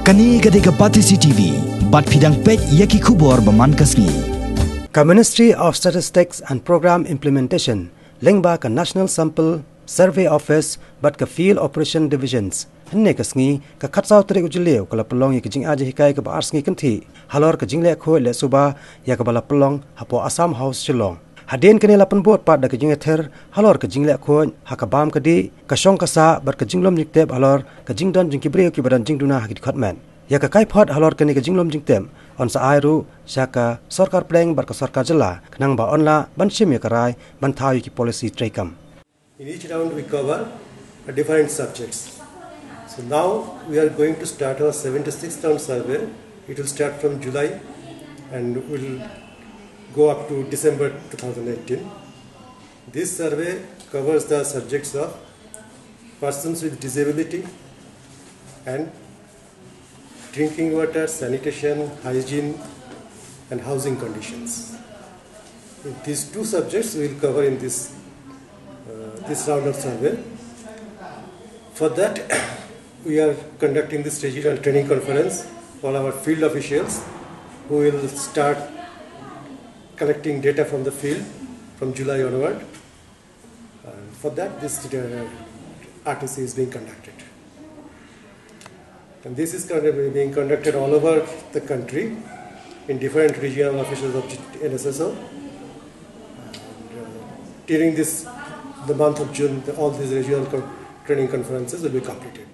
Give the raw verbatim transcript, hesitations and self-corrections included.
Kane ka dei ka Batesi T V, bad phi dang peit ïa ki khubor ba man ka sngi. Ka Ministry of Statistics and Program Implementation, lyngba ka National Sample Survey Office bad ka Field Operation Divisions, hynne ka sngi, ka khatsaw tarik u Jylliew, ka la pynlong ïa ka jingïaid hikai kaba ar sngi kynthih halor ka jingleh khuid leh suba, ïa kaba la pynlong hapoh Assam House, Shillong. Hadien kane la pynbud pat da ka jingïathir halor ka jingleh khuid ha ka bam ka dih, ka shong ka sah bad ka jinglum jingtip halor ka jingdon jong ki briew kiba don jingduna ha ki dkhot met. Ïa ka kaiphod halor kane ka jinglum jingtip yn sa ai ruh sha ka sorkar pdeng bad ka sorkar jylla, khnang ba yn lah ban shim ïa ka rai ban thaw ïa ki policy treikam. In each round we cover a different subjects. So now we are going to start our seventy-sixth round survey. It will start from July and will go up to December two thousand eighteen. This survey covers the subjects of persons with disability and drinking water, sanitation, hygiene, and housing conditions. These two subjects we will cover in this, uh, this round of survey. For that, we are conducting this regional training conference for our field officials, who will start collecting data from the field from July onward. And for that, this, uh, R T C is being conducted. And this is currently being conducted all over the country in different regional offices of N S S O. And, uh, during this, the month of June, the, all these regional co-, training conferences will be completed.